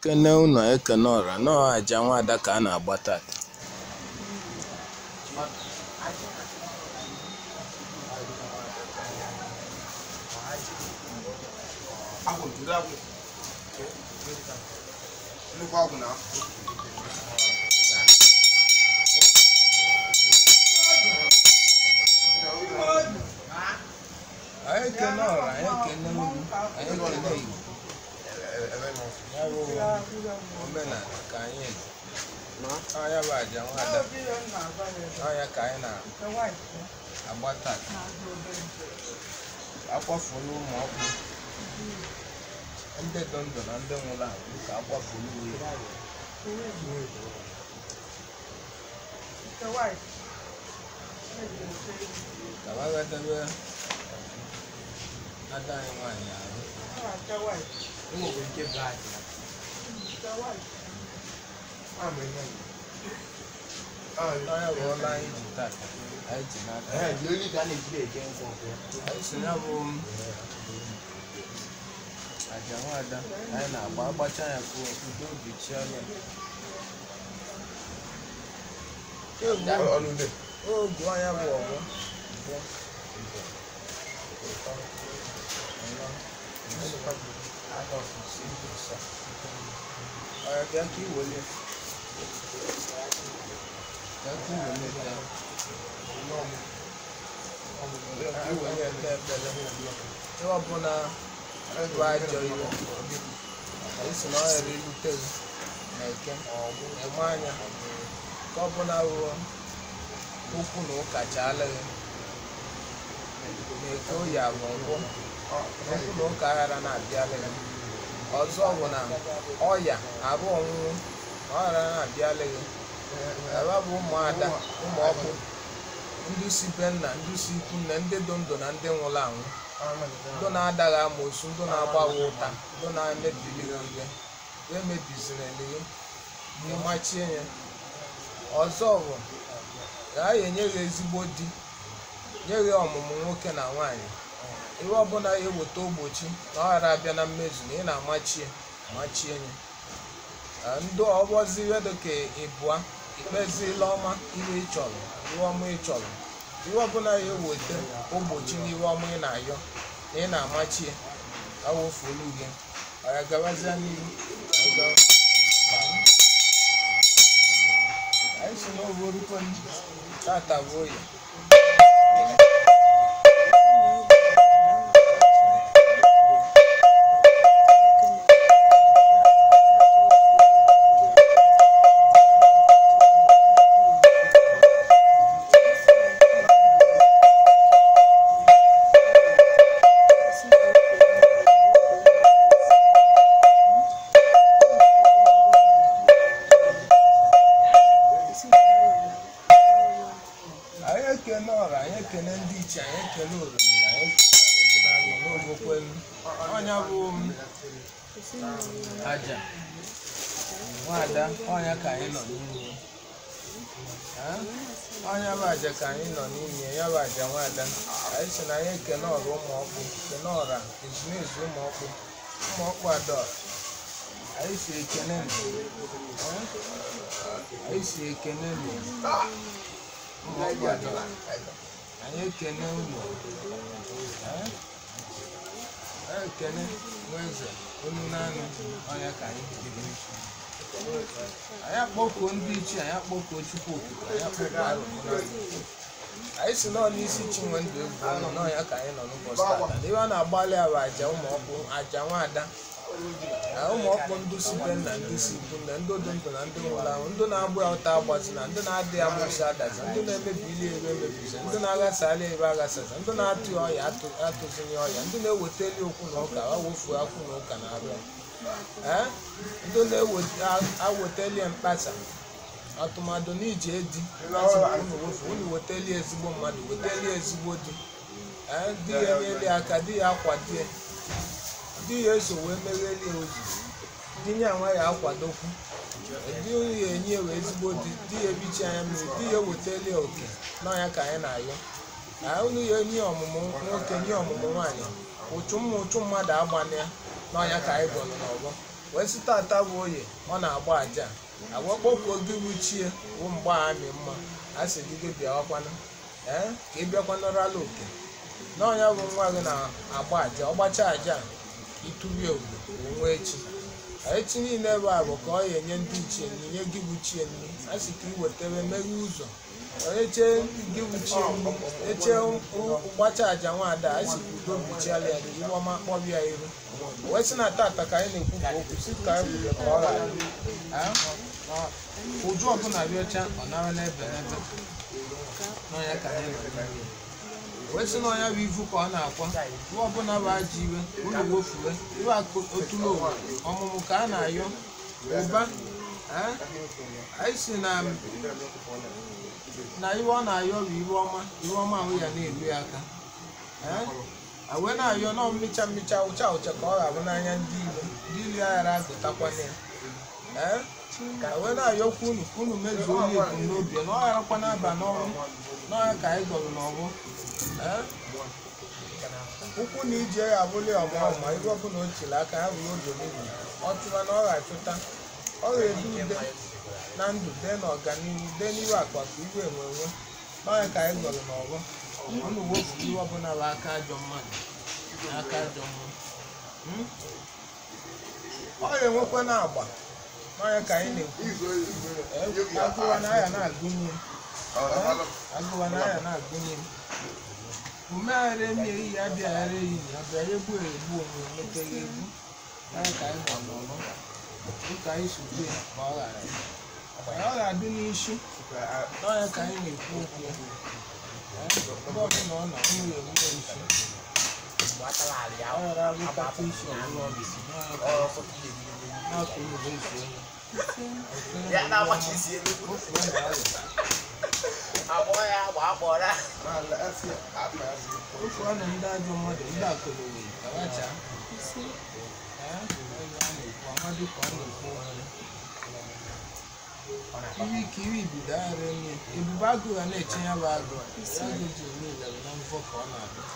Ekene ụnọ ekene ọra nọọ aja nwaada ka a na-agba tata. Anyị ekene ọra, anyị ekene unu, anyị ekene Igbo. Ya bụ omenala ka anyị ji. Ọ ya bụ aja nwaada, ọ ya ka anyị na-agba tata. Akwafula ụmụ ọkpụ ndị dị ndụ na ndị nwụrụ anwụ ka akwafula uwe. Ka wa ghọtabe ada anyị nwaanyị ahụ. Ọ ya bụ ọla anyị ji tata, anyị ji n'aka. Anyị si ya bụ aja nwaada anyị na-agba agbacha ya ka udo obi chi anya. Oge anya bụ ọgbọ bụ ịtọ anọ ise atọ isii asaa. Ọ ya bịa ka iwelie, bịa ka iwelie taa. Ka iwelie taa ekpele. Ihe ọbụla bụ ajọ iwe, anyị sị na ọ ghara irute gị na eke ịma anya ka ọbụla bụ okwu na ụka chaala gị na eke oyi abụ nkwụ okwu na ụka aghara na-abịala gị. Ọzọ bụ na ọya arụ ọnwụnwụ na ọ ghara na-abịala gị. Ebe bụ ụmụada ụmụ ọkpụ ndị si be nna, ndị si ikwu nne, ndị dị ndụ na ndị nwụrụ anwụ, ndị na-adaghị amoosu, ndị na-agbawa ụta, ndị na-emebili gị ihe emebiziri gị, ịmachie ya. Ọzọ bụ na a enye gị ezigbo di, nye gị ọmụmụ nwoke na nwaanyị. Ihe ọbụla ya eweta ogbochi na ọ ghara abịa na mmezu na ị na-amachie machie ya. Ndị ọgbọzi ihe dị ka ịbụa ikpezila ọma ihe ị chọrọ, ihe ọma ị chọrọ. Ihe ọbụla ya eweta ogbochi n'ihe ọma ị na-ayọ na ị na-amachie awofulu gị. Ọ ya gabazia n'ihu. Anyị si n'oge orukwe tata bụ oyi. Anyị ekene ọra, anyị ekene ndị ichie, anyị ekene oromiri, anyị ekene ọbụla n'ogokwenu. Ọnya bụ aja nwaada, ọnya ka anyị nọ n'ime. Ọnya bụ aja ka anyị nọ n'ime, ya bụ aja nwaada. Anyị sị na anyị ekene ọra ụmụ ọkpụ, ekene ọra ezumezu ụmụ ọkpụ, ụmụ ọkpụ adaọra. Anyị si ekene nụ. Anyị si ekene nụ. Ụmụ ọkpụ adaọra. Anyị ekene unu. Anyị ekene nwa eze unu naanị ọnya ka anyị jiri. Anyị akpọkuo ndị ichie, anyị akpọkuo Chukwu Okike, anyị akpọkuo Arụbụnaanyị. Anyị si nọ n'isi Chinwe ndụ egwu ọnụ n'ọnya ka anyị nọ n'ụbọchị tata. Na ihe a na-agbalị a bụ aja ụmụ ọkpụ, aja nwaada. Na ụmụ ọkpụ ndị si be nna, ndị si ikwu nne, ndị dị ndụ na ndị nwụrụ anwụ, ndị na-agba ụta agbazi na ndị na-adịghị amụsị adazi, ndị na-emebi ili ebe emebizi, ndị na-aghasali ebe aghasazi, ndị na-atụ ọya atụzini ọya, ndị na-eweteli okwu na ụka awofu akwụ na ụka na-abịa. Ndị na-aweteli mkpasa atụmadụ n'ije di unu wofu, unu weteli ezigbo mmadụ, weteli ezigbo di. Di ya enyeli aka, di ya akwadie, di ya eso wee megheli ozi, di ya nwa ya akwadokwu, di ya enye wee ezigbo di, di ya ebichi anya mmiri, di ya eweteli oke n'ọnya ka anyị na-ayọ. Na unu ya enye ọmụmụ nwoke, nye ọmụmụ nwaanyị, ụchụ mma ụchụ mmadụ agbanịa n'ọnya ka anyị gọrọ n'ọgbọ. Wee sị tata bụ oye ọ na-agba aja agwa kpọkuo gị wuchie wụ mgba amị mma a sị gị gị bịawakwana ee ka ị bịakwanarala oke na ọnya bụ nwa gị na-agba aja ọ gbacha aja itubie ugbo onwe echi echi niile bụ abụ ka ọ ya enye ndị ichie nri nye gị wuchie nri a sị ka ị wetara meghe ụzọ eche gị wuchie nri eche gbacha aja nwaada a sị ka udo bichiala ya iwe ọma kpọbịa iru wee sị na tata ka anyị na-ekwu ka okwu sị ka anyị kwuru ka ọ ghara ụjụ ọbụla rịọcha ọ nara n'ebe n'ebe n'ọnya ka anyị nọ n'ime wee sị na ọnya bụ ivu ka ọ na-akwa iwe ọbụla bụ ajọ iwe unu wofuwe iwe otulo ọmụmụ ka a na-ayọ ụba anyị si na iwe ọ na-ayọ bụ iwe ọma iwe ọma ahụ ya na-eru ya aka wee na-ayọ nọ mmicha mmicha ụcha ụcha ka ọ ga-abụ n'anya ndị ilo ndị ilo aghara agụtakwana ya ka wee na-ayọkwa unu ka unu mezuo olu ebumnobi na ọ gharakwa n'aba n'ọnwụ n'ọnya ka anyị gọrọ n'ọgbọ ụkwụ na ije ya abụla ọma ọma iwe ọbụla o chiri aka ya bụrụ oge n'ihu ọ chụwa na ọ ga-achụta ọ ga-edu ude na ndụ dee na ọganihu dee n'iwe akpa ka iwe enwe enwe n'ọnya ka anyị gọrọ n'ọgbọ unu wepụ iwe ọbụla bụ aka ajọ mmadụ na aka ajọ mmụọ ọ ga-enwekwa na agba n'ọnya ka anyị na-ekwu agụwa n'ahịa na-agụnye agụwa n'ahịa na-agụnye ume aghara emi eyi ya bịa aghara eyi na ya bịa egbu egbu onwe emeteghị egbu n'ọnya ka anyị nọ n'ọlụ dịka anyị si kwe ka ọ ghara ọ ga-adị n'isi n'ọnya ka anyị na-ekwu okwu ya ebe ọbụla ọ nọ mmiri enwe isi ọ ghara agụkata isi ọbụla ọ bụ n'aka unu bụ isi onye ofu ọ na ndị ajọ mmadụ ndị akụlụwe abacha amadụ ka ọ na-ekwu ihe ike iri ibido aghara enye ebube agụ ga na-eche ya bụ agụ agụ ji eme ilere na mvọ ka ọ na-abịa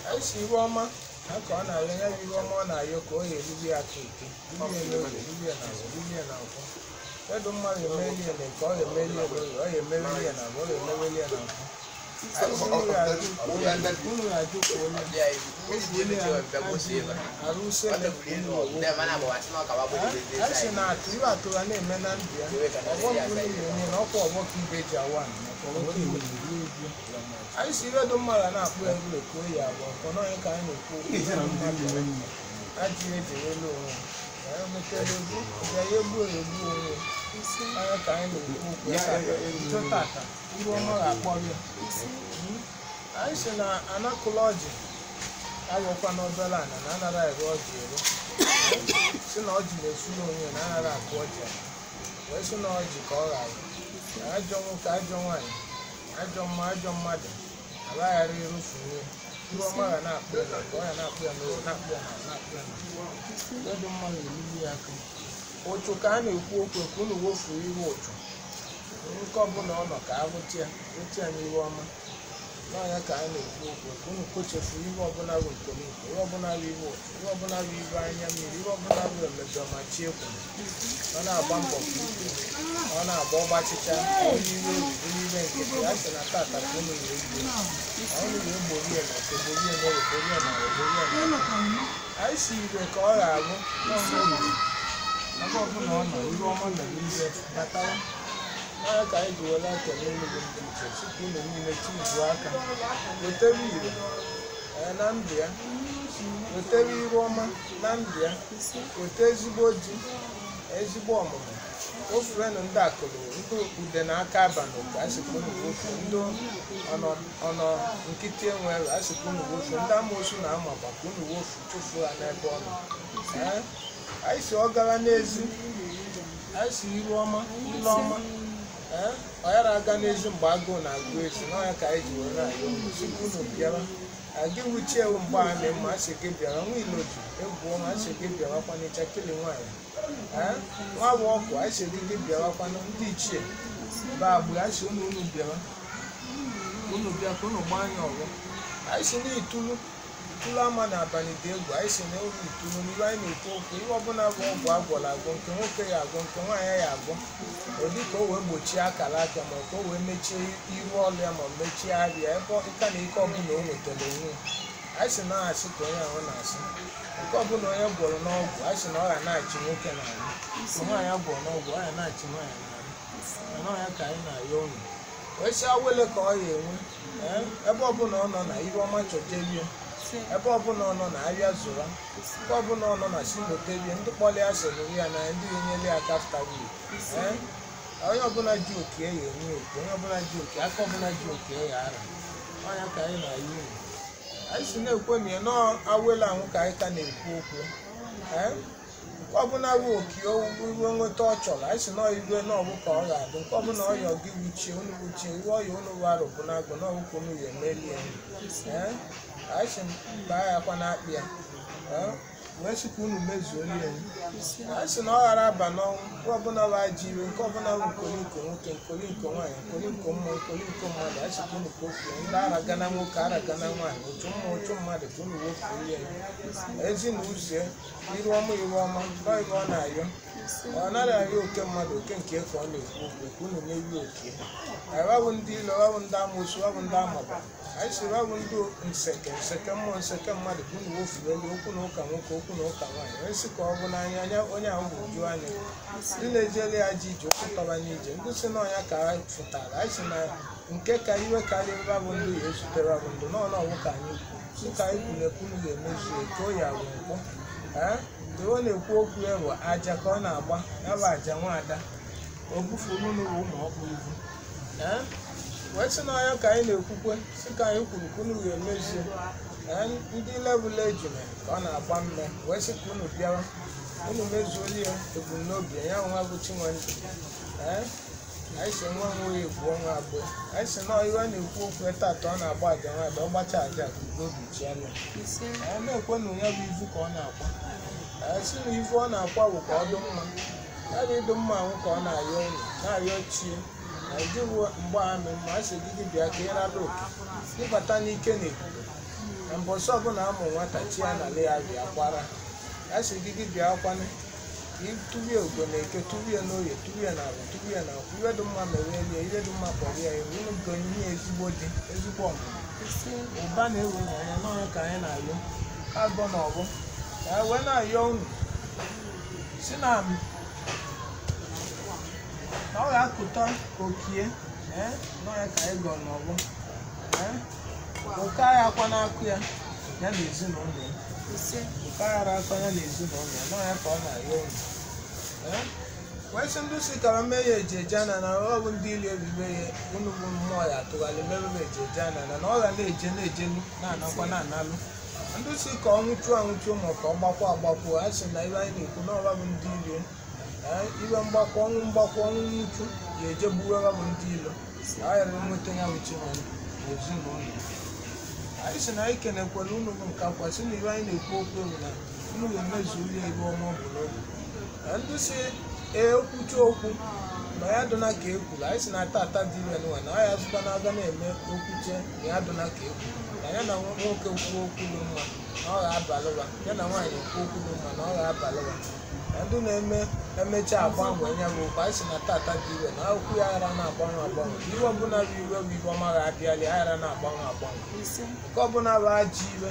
anyị si iwe ọma na ka ọ na-arịọ ya bụ iwe ọma ọ na-arịọ ka ọ ga-erube ya aka eke rubie n'oge rubie na azụ rubie na nkwụ edu mmadụ emeli ya na nke ọ ga-emeli ya n'oge ọ ga-emereli ya na abụ ọ ga-emereli ya na nkwụ unu ga-ajụ ka onye arụsị na atụ iwe atụra na-eme na ndụ ya ọgbọ mbụ niile na ọkwa ọgbọ ka ibe ji awa anyị si iwe dị mmadụ na-akpụ ya egwu ka oyi abụọ nke n'onye ka anyị na-ekwu okwu ajụ eji welu onwe ya metere egwu ya egbu egbu onwe onye ka anyị na-ekwu okwu ya tata iwe ọma ga-akpọ ya anyị si na anakụla ọjị agwọkwa n'obere ana na anara ere ọjị ere si na ọjị na-esu n'onwe na anara akụ ọjị wee si na ọjị ka ọ ghara ajọ nwoke ajọ nwaanyị ajọ mma ajọ mmadụ abaghara erufu ihe iwe ọma ga na-akpụ ya ka ọ ya na-akpụ ya n'oge na-akpụ ya na na-akpụ ya na ebe mmadụ eruru ya aka ụchụ ka a na-ekwu okwu ka unu wofuo iwe ụchụ nke ọbụla ọ nọ ka a rụta ya rụta ya n'iwe ọma n'ọnya ka a na-ekwu okwu ka unu kpochefu ihe ọbụla bụ nkomiko ihe ọbụla bụ iwe ụchụ ihe ọbụla bụ ibe anya mmiri ihe ọbụla bụ emejọ ma chi ekwuru ọ na-agba mbọ ka ikwu ọ na-agba ọgbachicha onye iwe obi iwe nkịtị ya sị na tata ka unu ga-egbu unu ga-egbori ya na ekegborie na egborie na egborie na anyị si igwe ka ọ ga-abụ ebe ọbụla ọ nọ ihe ọma mere iwe batara n'anya ka anyị ji were aka n'elu dị iche tupu unu niile tizuo aka wetere ire na ndụ ya wetere iru ọma na ndụ ya weta ezigbo di ezigbo ọmụmụ ofurenụ ndị akụrụ ndị ude na aka abalị ka asịkwa unu wofu ndị ọnọ nkịtị enwere asịkwa unu wofu ndị amoosu na amakwa ka unu wofu chụfuo ha n'ebe ọ nọ anyị si ọ gara n'ezi anyị si iru ọma ile ọma ọ yara aga n'ezi mgbe agụụ na-agụ ezi n'ọnya ka anyị ji were ayọ sị unu bịara agị wuchie ewu mgbe amị mma asị gị bịara nwa iloji egwu ọma asị gị bịara kwanịcha kili nwaanyị nwa bụ ọkụ asị gị gị bịarakwanụ ndị ichie ba agbe asị unu unu bịara unu bịa ka unu gbaa anya ọgbọ Anyị si na itulu itulu ama na abalị dị egwu. Anyị si na ewu itulu n'ihe anyị na-ekwu okwu, ihe ọbụla bụ ọgwụ agwọrọ agwọ, nke nwoke ya agwọ, nke nwaanyị ya agwọ, ụdị ka o wee gbochie akara aka, ma ka o wee mechie iru ọrụ ya, ma ọ mechie arịa ebe ịka na ike ọbụla o nwetara onwe ya. Anyị si na asị ka onye ahụ na-asị nke ọbụla onye gwọrọ n'ọgwụ, anyị si na ọ ga na-achị nwoke n'ala, nke nwaanyị gwọrọ n'ọgwụ, ọ ga na-achị nwaanyị n'ala. Mana ọ ya ka anyị na-ayọ unu wee sị awele ka ọ ya enwe. Ebe ọbụla ọ nọ na iru ọma chọjerie, ebe ọbụla ọ nọ na arịa zụra, ebe ọbụla ọ nọ na simoterie, ndị kpọrọ ya sịrị ya na ndị enyere ya aka ftawi. Onye ọbụla ji oke ya enwe oke, onye ọbụla ji oke aka, ọbụla ji oke ya ara. Ọnya ka anyị na-ayọ unu. Anyị si na-ekwe na ya nọọ awele ahụ ka anyị ka na-ekwu okwu. Nke ọbụla bụ oke iwe nweta ọ chọrọ, anyị si nọọ iwe n'ọbụ ka ọ ga-adị. Nke ọbụla ọyọ gị wuchie unu wuchie iwe ọya unu warụ bụ na agụ n'ọbụ ka unu ya emeli ya. Anyị si baa ya akwa na-akpị ya, wee sị ka unu mezuo ya. Anyị si na ọ ghara aba n'ọnwụ. Nke ọbụla bụ ajọ iwe, nke ọbụla bụ nkolinko nwoke, nkolinko nwaanyị, nkolinko mmụọ, nkolinko mmadụ, anyị sị ka unu kpofuo. Ndị aragana nwoke, aragana nwaanyị, otu mmụọ, otu mmadụ, ka unu wofuo ya. Ezi na uzie iru ọma, iru ọma nọ ibe ọ na-ayọ. Ọ naghị arịọ oke mmadụ, oke nke ka ọ na-ekwu okwu, ka unu na-ewi oke. Anyị ndị ilo, wabụ ndị amoosu, wabụ ndị amaba, anyị si wabụ ndị nseke, nseke mmụọ, nseke mmadụ, ka unu wofuo elu okwu na ụka nwoke, okwu na ụka nwaanyị. Onye sị ka ọ bụ n'anya anya onye ahụ bụ uju anya. Ndị na-ejeli ya ji ije okwu tọba n'ije, ndị si na ọnya ka anyị fụtara. Anyị si na nke ka iwe karịrị bụ ndị ya ezutere bụ ndụ n'ọnụ ọwụ ka anyị kwu sị ka anyị kwuru ekwu unu ga-emezu eke o ya bụ nkwụ. Mgbe ọ na-ekwu okwu ya bụ aja ka ọ na-agba, ya bụ aja nwaada o bufuru unu bụ ụmụ ọkpụ ibu. Wee sị na ọnya ka anyị na-ekwukwe sị ka anyị kwuru ka unu ga-emezu. Ndị lebụl ejuna ka ọ na-agba mme, wee sị ka unu bịawa unu mezuolu ya ebumnobi ya nwa bụ Chinwendụ. Anyị si nwa nwe ya egwu ọnwa abụọ. Anyị si na iwe na-ekwu okwu tata ọ na-agba aja nwaada, ọ gbacha aja ka ugo bichie anya. Anyị na-ekwe na ya bụ ivu ka ọ na-akwa. Anyị sị na ivu ọ na-akwa bụ ka ọ dị mma, ya bụ ịdị mma ahụ ka ọ na-ayọ unu, na-ayọ chie na ịdị mgbe amị mma. A sị gị bịa ka ịrara oke ịbata n'ike na ebube na mbọsị ọbụla amụ nwata chi ya na ya bịa kwara. A sị gị bịa kwanụ tụbie ugo na eke, tụbie n'oye, tụbie na abụ, tụbie na akwụ. Iwe dị mma mere elie, iwe dị mma kpọrọ ya iwu. Unu gonye ihe ezigbo dị, ezigbo ọmụmụ ụba na-ewe n'anya n'ọnya ka anyị na-ayọ agọ na ọgbọ. Ka anyị wee na-ayọ unu si na ọ ga-akụta okie n'ọnya ka anyị gọrọ n'ọgbọ. Oke agha akwa n'akụ ya, ya na ezinụlọ ya. Oke aghara akwa ya na ezinụlọ ya n'ọnya ka ọ na-ayọ unu. Wee sị ndị si kara mee ya ejeje ana na ọ bụ ndị ili ebibe ya unu bụ mmụọ ya atụgharị merụrụ ejeje ana na ọ ga na-eje na-ejelu na-anakwa na-analụ. Ndị si ka ọ nwụchuo anwụchuo ma ka ọ gbakwa agbakwuo, a sị na iwe anyị na-ekwu na ọba bụ ndị ilo. Iwe mgbakọ ọnwụ, mgbakọ ọnwụ nwụchu ya eje gbuwara bụ ndị ilo na ọ ghara nweta ya bụ Chinwendụ na ezinụlọ ya. Anyị sị na anyị kenekwara unu bụ nke akwa sị na iwe anyị na-ekwu okwu bụ na unu ga-emezu ụlọ iwe ọma ọ bụ n'obi. Ndị si ekwuchi okwu na ya dụna ka e kwuru, anyị sị na tata dị ire n'ụwa na ya zụkwa na-aga na-eme okwuche na ya dụna ka e kwuru, na ya na nwoke kwuo okwu dị mma na ọ ga-abalụwa, ya na nwaanyị kwuo okwu dị mma na ọ ga-abalụwa. Na ndị na-eme emecha agbanwe ya bụ okwu, anyị sị na tata dị ire na okwu ya ghara na-agbanwe agbanwe. Iwe ọbụla bụ iwe bụ iwe ọma ga-abịali aghara na-agbanwe agbanwe. Nke ọbụla bụ ajọ iwe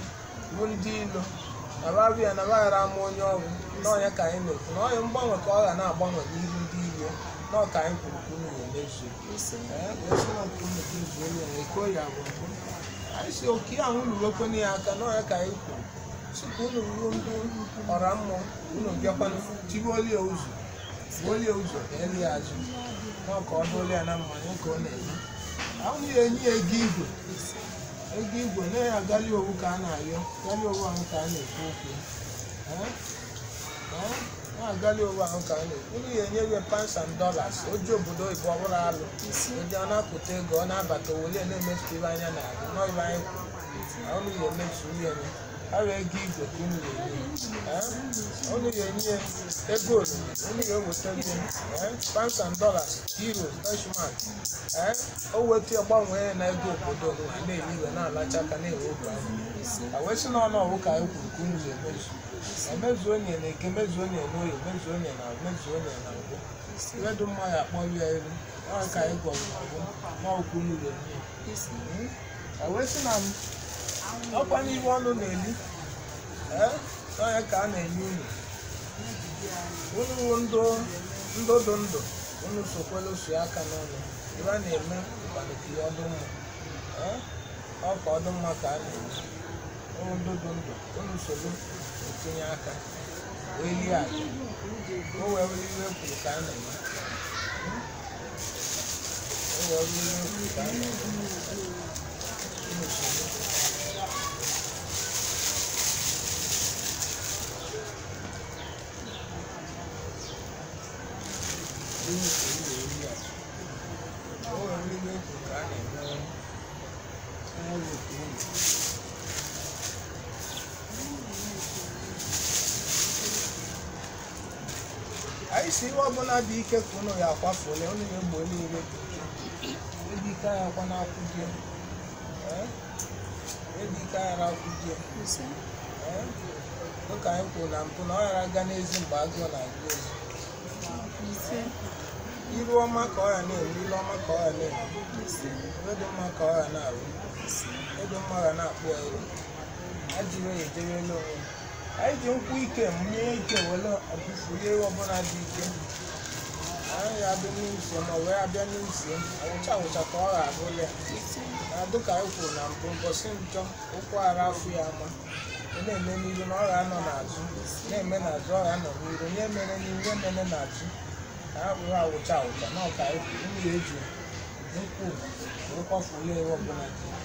bụ ndị ilo na babịa na baghara ama onye ọrụ n'ọnya ka anyị na-ekwu na ọnya mgbanwe ka ọ ga na-agbanwe n'ihu ndị ilo n'ọka anyị kwuru ka unu ga-emezu. Anyị si oke ahụ unu wekwana ya aka n'ọnya ka anyị kwuru sị ka unu ruo ndị ọra mmụọ unu bịakwanụ tibuolie ụzọ gbuolie ụzọ ka eli ya azụ n'ọka ọ dụọla ya na mmanya ka ọ na-eme. Ahụ ya enye ya ego igwe, ego igwe na ya agali owu ka a na-ayọ, gali owu ahụ ka a na-ekwu okwu. Na-agali owu ahụ ka a na-ekwu. Unu ya enye ya pounds and dollars, oji obodo oyibo ọ bụrụ alụ oji ọ na-akụta ego ọ na-abata owolie na-emefu ibe anya na-agụ nọ ibe anyị kwuru na unu ya emezu ihe ya. Ọ bụ ego igwe ka unu ga-enye ya. Unu ga-enye ego onyinye, unu ga-eweta gị pounds and dollars, euros, Deutschmark. O weta ya gbanwee na ego obodo a na-enye iwe na-alacha aka na-enwe obi ahụ. A wee sị na ọnụ ọwụ ka anyị kwuru ka unu ga-emezu. Emezuo onye na eke, mezuo onye na oye, mezuo onye na mezuo onye na nkwụ. Iwe dị mma ya akpọrọ ya elu. Ọ ka anyị gwọrọ n'ọgwụ n'ọkwụ unu ga-enye. A wee sị na ọkwa n'ihe ọnụ na-eli n'ọnya ka a na-enye unu. Unu wụ ndụ ndụ ndụ, unu sokwelu su aka n'ọnụ. Iwe a na-eme ụkwanụ ka ihe ọdụ mma. Ọ ka ọdụ mma ka a na-eme. Unu ndụ ndụ, unu soro etinye aka wee lie aja. O wee were iwe kwuru ka a na-eme. O wee were iwe kwuru ka a na-eme. Unu soro. Unu soro wee lie aja. O wee were iwe kwuru ka a na-eme. Onye bụ otu unu. Anyị si iwe ọbụla dị ike ka unu ya akwafuola, unu ga-egbo eluigwe dị ike. Ịdị ike anyị akwa na-akwụ di ya. Ịdị ike anyị akwụ di ya. Dịka anyị kwuru na mbụ na ọ ghara aga n'ezi mgbe agụụ na-agụ ezi. Iru ọma ka ọ ya na-enwe, ilu ọma ka ọ ya na-enwe. Iwe dị mma ka ọ ya na-arụ. Ịdị mma ga na-akpụ ya elu. Ajọ iwe ya ejewela onwe ya. Anyị ji nkwụ ike mụnye ike were ọbụfulie ọbụla dị ike. Anyị ga-abịa n'usie ma wee abịa n'usie, awụcha awụcha ka ọ ga-abụ ya. Na dịka anyị kwuru na mbụ, mbọsị njọ ụkwụ ara afụ ya ama. Ọ na-eme n'iru na ọ ga-anọ n'azụ, na-eme n'azụ ọ ga-anọ n'iru, nye mere n'iru nye mere n'azụ. Ka ha bụrụ awụcha awụcha na ọka anyị kwuru, unu ga-eji nkwụ wee kwafuola ewu ọbụla dị ike.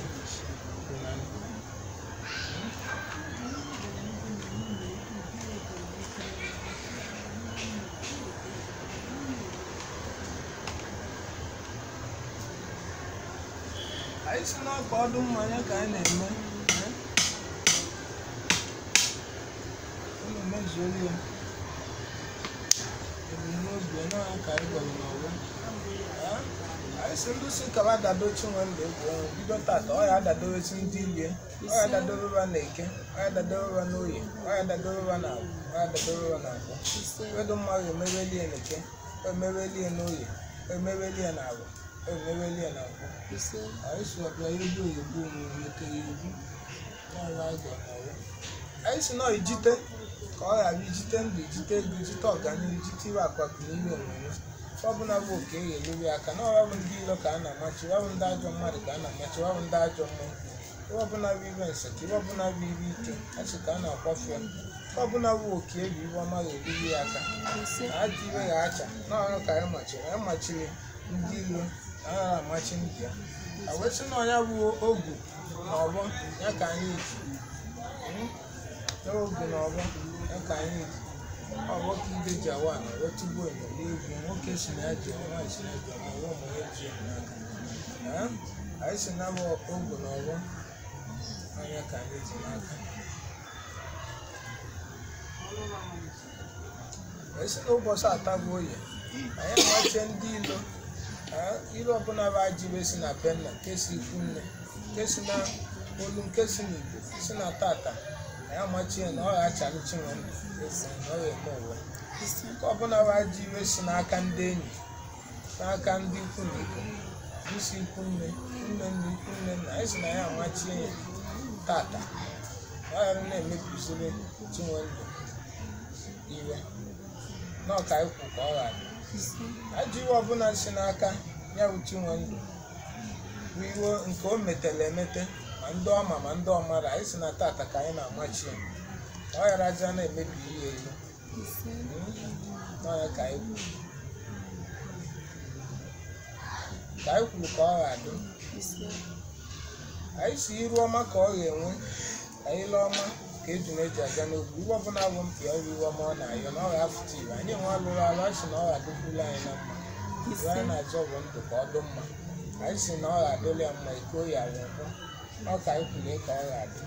Anyị si n'ọka ọdụ mmanya ka anyị na-eme. Unu mezuola ya. Ebumnobi ya ka anyị gwara n'ọgbọ. Anyị si ndị si kaba dado Chinwendụ egwu ọnwụ bido tata, ọ ya adadowezi ndị ilie, ọ ya adadoweba na eke, ọ ya adadoweba na oye, ọ ya adadoweba na agwụ, ọ ya adadoweba na agwụ. Ewedu mmadụ emewelie na eke, o emewelie na oye, o emewelie na agwụ, o emewelie na agwụ. Anyị si ọbịa egwu egwu omume tere egwu n'ọrụ anyị gwara n'ọgbọ. Anyị si nọ ijite ka ọ ghara ijite ndụ, ijite ego, ijite ọganihu, ijite iwe akwakụ na iwe onwunwe. Ọbụna bụ oke e ga-elowe aka na ọwa bụ ndị ilo ka a na-amachi, ọ bụ ndị ajọ mmadụ ka a na-amachi, ọ bụ ndị ajọ mmụọ. Iwe ọbụla bụ iwe nseke, iwe ọbụla bụ iwe ike, a sị ka a na-akwafu ya. Ọbụna bụ oke ebi iwe ọma ga-elowe ya aka. Na ajọ iwe ga-acha na ọrụ ka anyị machiri, anyị machiri ndị ilo na a amachi ndị ya. A wee sị na ọnya bụ ogu na ọgbọ ya ka anyị ji. Ogu na ọgbọ ya ka anyị ji. Ọ bụ ka ide ji awa na wetigbo enyo egwu nwoke si na ya ji nwaanyị si na ya ji ọma ụmụ ya ji ya n'aka. Anyị si na bụ ogu na ọgbọ anya ka anyị ji n'aka. Anyị si na ụbọchị ata bụ oye, anyị amachie ndị ilo. Ilo ọbụla bụ ajọ iwe si na be nna, nke si ikwu nne, nke si na olu, nke si n'igbo, si na tata. Anyị amachie na ọ ga-achalụ Chinwendụ egwu na ọ ga-eme ụwa. Nke ọbụla bụ ajọ iwe si n'aka ndị enyi, n'aka ndị ikwu na ibe, isi ikwu nne, nne nna, ikwu nne nna, anyị si na ya amachie ya tata. Ọ ghara na-emebiziri Chinwendụ iwe na ọka ikwu ka ọ ga-adị. Ajọ iwe ọbụla si n'aka ya bụ Chinwendụ bụ iwe nke o metere emete, ma ndị ọma ma ndị ọmara, anyị si na tata ka anyị na-amachi ya. Ọ ghara aja na-emebi ihe elu. N'ọnya ka anyị kwuru. Ka anyị kwuru ka ọ ga-adị. Anyị si iru ọma ka ọ ga-enwe, ka ile ọma ka eju na-eji aga n'okwu. Iwe ọbụla bụ mpi ọrụ iwe ọma ọ na-ayọ na ọ ga-afụta iwe. Anyị enwe alụrụ alụ, anyị si na ọ ga-adịkwuru anyị na mma. Iwe anyị na-azọ bụ ndụ ka ọ dị mma. Anyị si na ọ ga-adịrị ya mma, iko ya nkwụ. Ọ ka anyị kwuru ka ọ ga-adị.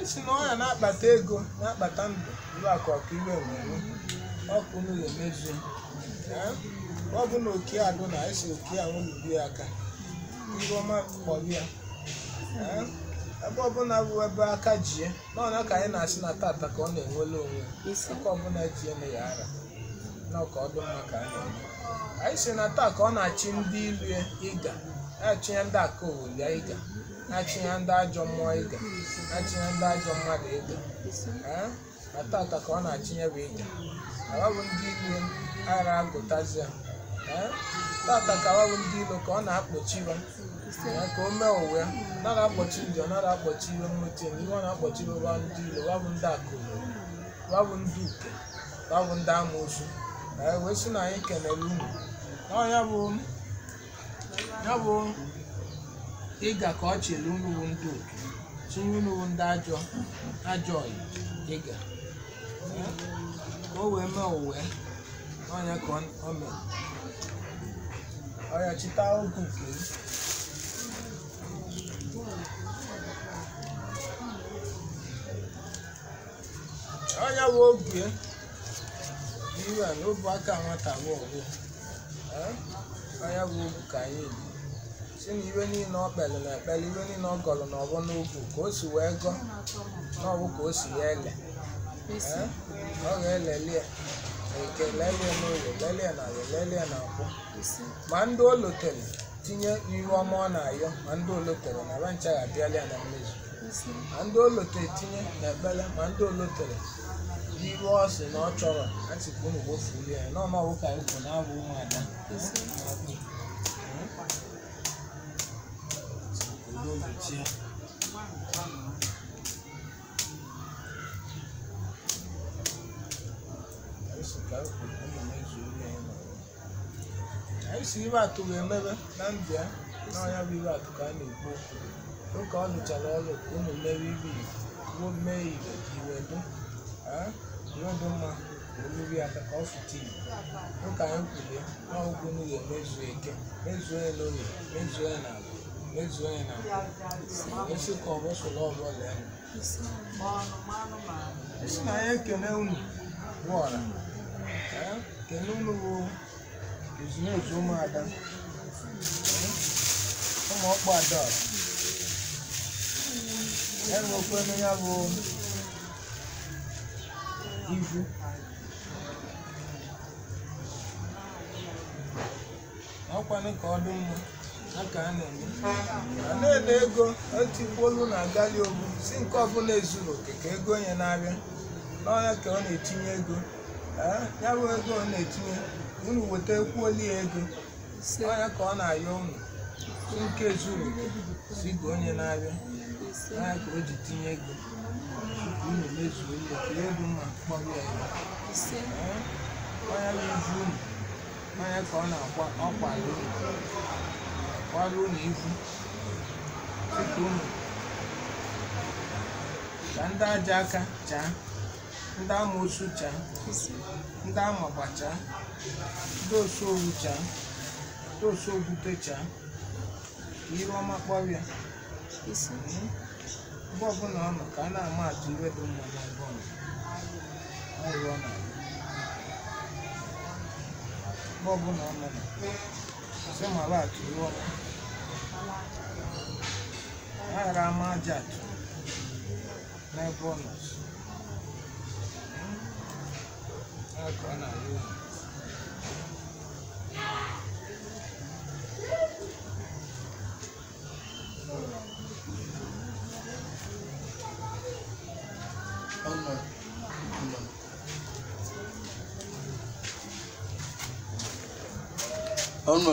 Anyị si na ọya na-akpata ego na-akpata ndụ iwe akụ akụ iwe enwe ọkụ unu ga-emezu. Ọ bụ na oke adụ na anyị si oke ahụ lụrụ ya aka iwe ọma kpọrọ ya. Ebe ọbụla bụ ebe aka jie n'ọna ka anyị na-asị na tata ka ọ na-enwele onwe aka ọbụla jie na ya ara na ka ọ dị mma ka anyị na-eme. Anyị si na taa ka ọ na-achị ndị ilu ịga na-achị ya ndị aka owolia ịga na-achị ya ndị ajọ mmụọ ịga na-achị ya ndị ajọ mmadụ ịga. Na tata ka ọ na-achị ya bụ ịga awa bụ ndị ilu ara agụtazi ya. Tata ka awa bụ ndị ilu ka ọ na-akpọchi ya ka o mee ụwa ya nara akpọchi ndị ọ nara akpọchi iwe nweta na iwe ọ na-akpọchi iwe wa ndị ilo wa bụ ndị akụrụ wa bụ ndị uke wa bụ ndị amoosu. Wee sị na anyị kelere unu ya bụ ịga ka ọ chịrị unu bụ ndị uke chinye unu bụ ndị ajọ ọyị ịga ka o wee mee ụwa ya n'ọnya ka o mere ọya chita ogu nke ọnya bụ oge iwe a na obu aka nwata bụ ọgụ. Ọnya bụ ogu ka anyị ji si na iwe niile ọ kpere na ekpere iwe niile ọ gọrọ na ọbụ n'ogu ka o si wee gọ na ọbụ ka o si ya ele. Ọ ga-elele ya eke lelie n'oge lelie na arụ lelie na akwụ ma ndị o lotere tinye iwe ọma ọ na-ayọ ma ndị o lotere na ba ncha ga-abịala ya na mmezu ma ndị o lotere tinye na ekpere ma ndị o lotere iru ọ sị na ọ chọrọ a sị ka unu gbofuo ya n'ọnụ ọwụ ka anyị kwụ na-abụ ụmụada. Anyị si ibe atụ ga-emebe na ndụ ya na ọnya bụ ibe atụ ka a na-ekwu okwu oge ọ lụchara ọrụ ka unu mere ibe igbo mee ibe ka iwe dụ iwe dị mma ka oluru ya aka ka ọ fụta ibe ụka anyị kwulie na ọgwụ unu ga-emezu eke mezuo ya n'oge mezuo ya n'ala mezuo ya na esi ka ọ bụ soro ọbụla ya esi na anyị ekene unu bụ ọra kene unu bụ ezumezu ụmụada ụmụ ọkpụ adaọra enwekwenu ya bụ ivu ọkwanụ ka ọ dị mma aka a na-eme a na-ele ego etikwolu na agali ogbu si nke ọbụla ezuru oke ka ego onye na-abịa n'ọnya ka ọ na-etinye ego ya bụ ego ọ na-etinye unu weta ekwuoli ya ego ọnya ka ọ na-ayọ unu si nke zuru oke si ka onye na-abịa n'ọnya ka o ji tinye ego unu mezuo ihe ka ihe dị mma kpọrọ ya ọnya bụ ivu unu n'ọnya ka ọ na-akwa ọkwara unu kwara unu ivu site unu ka ndị aja aka chaa ndị amoosu chaa ndị amagba chaa ndị osuowu chaa ndị osuogwute chaa ka iru ọma kpọrọ ya ebe ọbụla ọ nọ ka a na-ama atụ iwe dị mma n'ebe ọ nọ ọrụ ọ na-abụ ebe ọbụla ọ nọ sị mara atụ iwe ọma a ghara ama aja atụ n'ebe ọ nọ ya ka ọ na-ayọ unu. Ọnụ